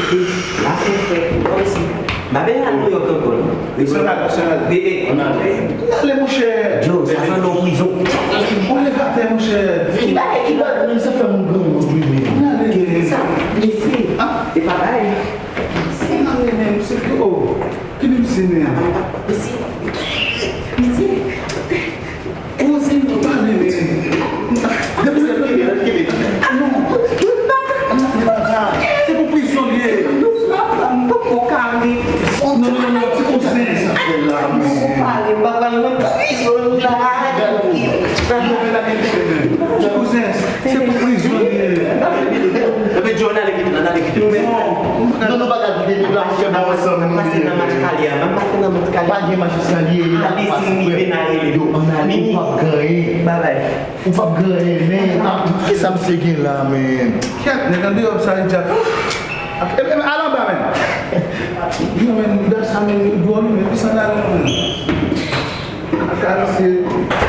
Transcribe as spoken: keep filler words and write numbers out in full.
La se frè, pa isi. M pa vle al Nouyòk ankò non. Nasyonal, nasyonal. E, e, ann ale. Ann ale, monchè. Joe, sa sanble yon prizon. Ou leve atè, monchè. Ki bagay, ki bagay? Menm sa fè moun granmoun wi, men. Ann ale. Sa, mesye. Ah. Se pa bagay. Ann ale, men, se ke, oh. Ki menm se, men? Mesye. Mesye. Koze nou pale, men. Depi se kebe, kebe. Ah non. Se pou prizon li ye. Non, non, non, non, ti kouzen sa fè la, men. Pale, papa, nan prizon la. Ti kouzen, se pou prizon li ye. Epi Joe, n ale kite, n ale kite. Non, non, nou pa ka kite li la, monchè, bon, ansanm nou ye. Pase nan match kalye a, m ap pase nan match kalye a. Pa gen match kalye, li pa pase, frè. Yo, ann ale, ou p ap gen anyen. Bye bye. Ou p ap gen anyen, men. Kisa misye gen la, men? Kèt, nèg andeyò sa, li djab. Epi, epi, al anba, men. Yo, men, dam sa, men, dwòl, men, kisa n ale, men? Ak misye.